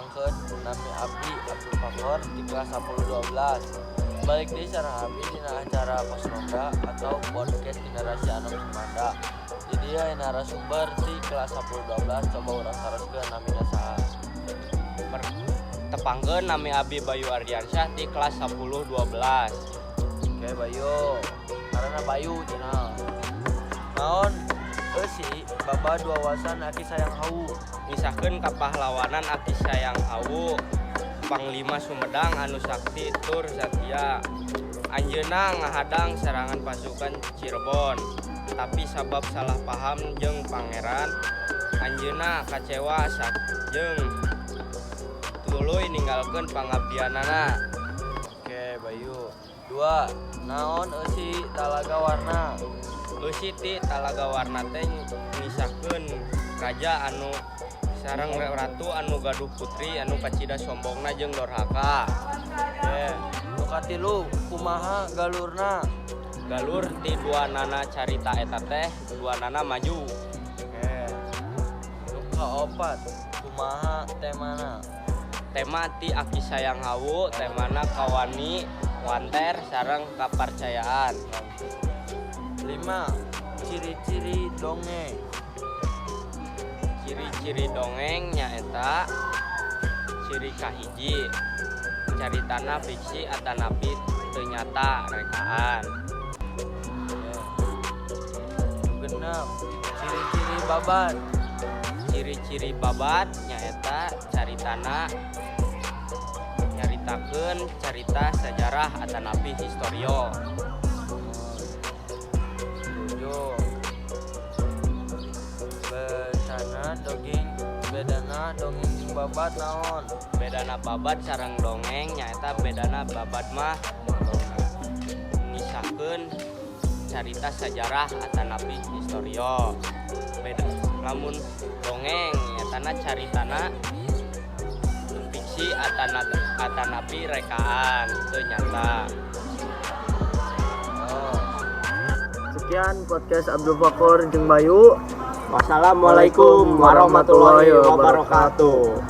Tepangkeun, nami abdi Abdul Fakor di kelas 10 12. Balik deui sareng abdi dina acara Pos Ronda atau podcast Generasi Anom Sumanda. Jadi ya, narasumber di kelas 10 12, coba urang taroskeun, namina saha? Tepangkeun, nami Abi Bayu Ardiansyah di kelas 10 12. Oke Bayu, karena Bayu cenah. Naon eusi babad wawasan Aki Sayang Hawu? Misahkeun kapahlawanan Aki Sayang Hawu, Panglima Sumedang anu sakti tur satia. Anjeunna ngahadang serangan pasukan Cirebon, tapi sabab salah paham jeung pangeran, anjeunna kacewa jeung tuluy ninggalkeun pangabdianana. Oke Bayu. Dua, naon eusi Talaga Warna? Eusi ti Talaga Warna teh ngisahkeun raja anu sareng ratu anu gaduh putri anu kacida sombongna jeung dorhaka. Oke. Nu katilu, kumaha galurna? Galur ti duanana carita eta teh duanana maju. Oke. Nu kaopat, kumaha temana? Tema ti Aki Sayang Hawu temana kawani wanter sareng kaparcayaan. Lima, ciri-ciri dongeng. Ciri-ciri dongeng nyaeta ciri kahiji, caritana fiksi atanapi teu nyata, rekaan. Oke. Nu genep, ciri-ciri babad. Ciri-ciri babad nyaeta caritana nyaritakeun carita sejarah atanapi historio. Tujuh. Bedana dongeng jeung babad naon? Bedana babad sareng dongeng nyaeta bedana babad mah ngisahkeun carita sejarah atanapi historio, beda lamun dongeng nyatana caritana fiksi atanapi rekaan, teu nyata. Oh. Sekian podcast Abdul Fakor jeung Bayu. Wassalamualaikum warahmatullahi wabarakatuh.